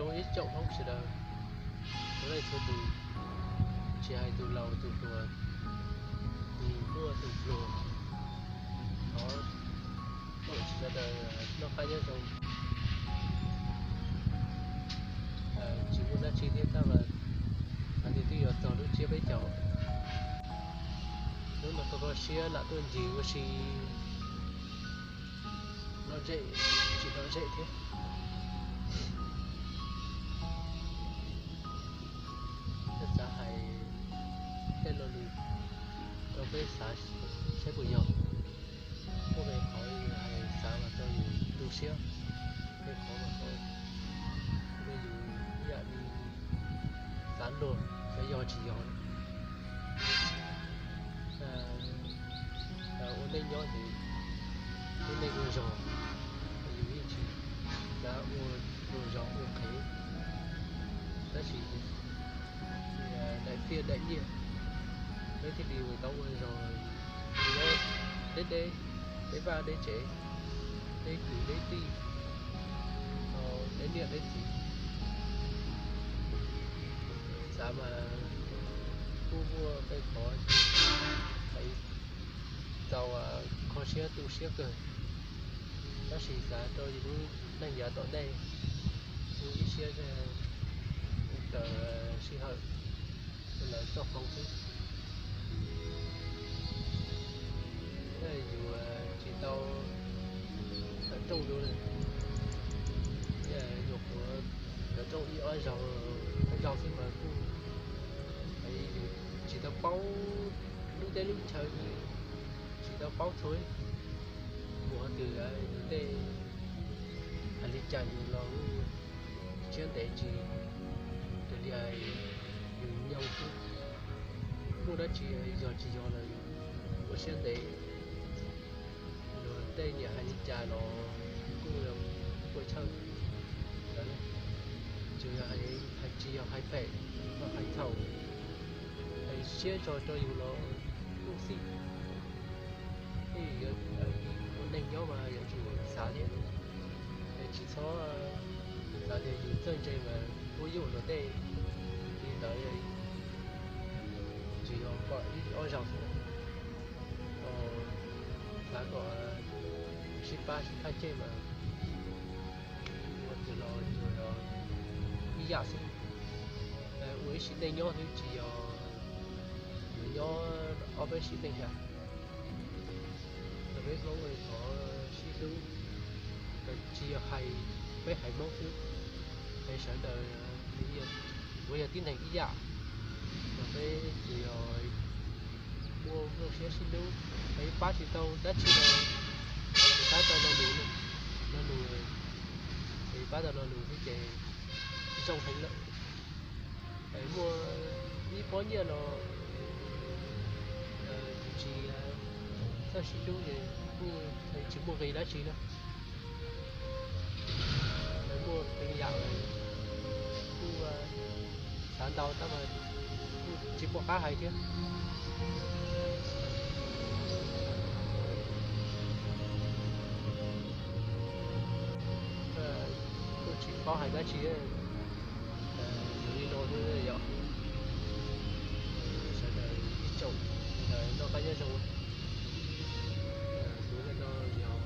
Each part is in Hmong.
Ib tsoom Hmoob sawv daws, txhua leej txhua tus, tsis hais tus laus tus hluas, tus muaj tus hluas, thov sawv daws noj qab nyob zoo. Tsis muaj dab tsi thiab tab mas hais tias twb yuav txog lub tsiab peb caug. Hnub no kho kho siab lam tuaj ncig ua si, lom zem tsis lom zem thiab. Xav hais tej lo lus rau peb xav saib puas yog. Muaj tej qhov hais xav mas rau yus tu siab, tej qhov mas rau yus ib yam li xav luag xav yog tsis yog. Ua neej nyob ces ua neej ua zog, yus yeej tsis xav ua ua zog ua qhev, tab sis daim txiaj daim nyiaj peb thiaj li tau ua zog, nyob deb deb, deb vaj deb tsev, deb kwv deb tij, deb niam deb txiv. Xav mas kuj muaj tej qhov tau kho siab tu siab kawg, tab sis xav rau yus lub neej yav tom ntej, kuv ib siab raws sij hawm, raws lawv txoj hmoov xwb. Yus tsis tau cov rooj dua, nyuam qhuav cov rooj ib ob zaug, ob zaug xwb mas kuj, yus tsis tau paub lub teb lub chaw, tsis tau paub txhua mus qhov twg, yus tej hais li cas yus los siab ntev tsis raws li hais, yus nyoog xwb. Muaj dab tsi yog tsis yog los yus ua siab ntev, luag tej niam hais li cas los kuj puas chawj. Tsuas yog hais tsis yog hais phem, hais txhaum, hais siab zog rau yus los kuj xij. Ua neeg nyob mas yuav tsum xav thiab, es tsis txhob xav tias yus txawj ntse mas puab yuam luag tej li ntawd, tsuas yog pom ib ob zaug xwb. Xav kom sib pab sib thaj ceg mas ua twg los tsuas yog ib yam xwb, ua ib sim neej nyob xwb tsis yog yuav nyob ob peb sim neej xwb. Peb Hmoob thov sib hlub, tsis yog hais peb haiv Hmoob xwb, es sawv daws uas yog tib neeg ib yam, mas peb tsuas yog muaj nplooj siab sib hlub, es pab tsis tau dab tsi los pab tau lo lus, lo lus, es pab tau lo lus xwb ces zoo heev lawm. Es muaj ib pob nyiaj los yus tsis txawj sib hlub ces kuj tsis muaj nqis dab tsi na. Muaj qee yam kuj xav ntau tab mas kuj tsis pom qab hais thiab. Kuj tsis paub hais dab tsi, yog li no xwb yom. Sawv daws ib tsoom sawv daws noj qab nyob zoo. Kuv no yog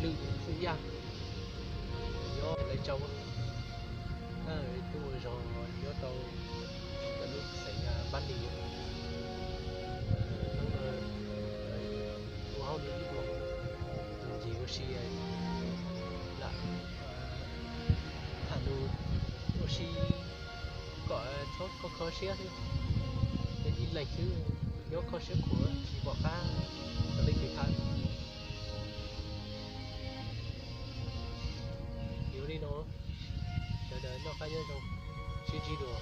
Lwm Xwm Yaj, nyob Lais Tsau. Tuaj ua zog nyob rau lub xeev Npab Lis. Hnub no ua hauj lwm ib hmos, ncig ua si lam tham lus ua si kom txhob kho kho siab xwb. Ib leeg xwb nyob kho siab khuav tsis pom qab rau leej twg tham. Yog li no, sawv daws noj qab nyob zoo, sib ntsib dua.